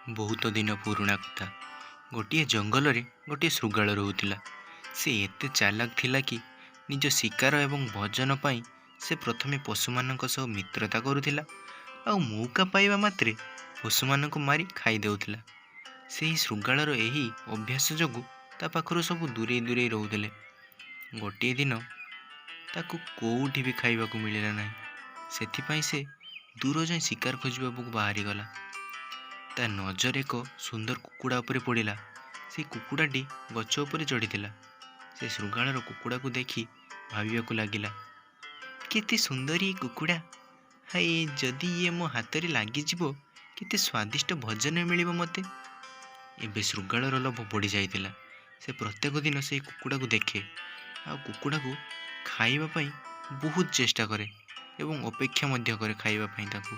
ବହୁତ ଦିନ ପୁରୁଣା କଥା। ଗୋଟିଏ ଜଙ୍ଗଲରେ ଗୋଟିଏ ଶୃଗାଳ ରହୁଥିଲା। ସେ ଏତେ ଚାଲାକ ଥିଲା କି ନିଜ ଶିକାର ଏବଂ ଭୋଜନ ପାଇଁ ସେ ପ୍ରଥମେ ପଶୁମାନଙ୍କ ସହ ମିତ୍ରତା କରୁଥିଲା ଆଉ ମଉକା ପାଇବା ମାତ୍ରେ ପଶୁମାନଙ୍କୁ ମାରି ଖାଇଦେଉଥିଲା। ସେହି ଶୃଗାଳର ଏହି ଅଭ୍ୟାସ ଯୋଗୁଁ ତା ପାଖରୁ ସବୁ ଦୂରେଇ ଦୂରେଇ ରହୁଥିଲେ। ଗୋଟିଏ ଦିନ ତାକୁ କେଉଁଠି ବି ଖାଇବାକୁ ମିଳିଲା ନାହିଁ। ସେଥିପାଇଁ ସେ ଦୂର ଯାଏଁ ଶିକାର ଖୋଜିବାକୁ ବାହାରିଗଲା। ତା ନଜର ଏକ ସୁନ୍ଦର କୁକୁଡ଼ା ଉପରେ ପଡ଼ିଲା। ସେଇ କୁକୁଡ଼ାଟି ଗଛ ଉପରେ ଚଢ଼ିଥିଲା। ସେ ଶୃଗାଳର କୁକୁଡ଼ାକୁ ଦେଖି ଭାବିବାକୁ ଲାଗିଲା, କେତେ ସୁନ୍ଦରୀ ଏ କୁକୁଡ଼ା! ହାୟ, ଯଦି ଇଏ ମୋ ହାତରେ ଲାଗିଯିବ, କେତେ ସ୍ୱାଦିଷ୍ଟ ଭୋଜନ ମିଳିବ ମୋତେ! ଏବେ ଶୃଗାଳର ଲୋଭ ବଢ଼ିଯାଇଥିଲା। ସେ ପ୍ରତ୍ୟେକ ଦିନ ସେଇ କୁକୁଡ଼ାକୁ ଦେଖେ ଆଉ କୁକୁଡ଼ାକୁ ଖାଇବା ପାଇଁ ବହୁତ ଚେଷ୍ଟା କରେ ଏବଂ ଅପେକ୍ଷା ମଧ୍ୟ କରେ ଖାଇବା ପାଇଁ ତାକୁ।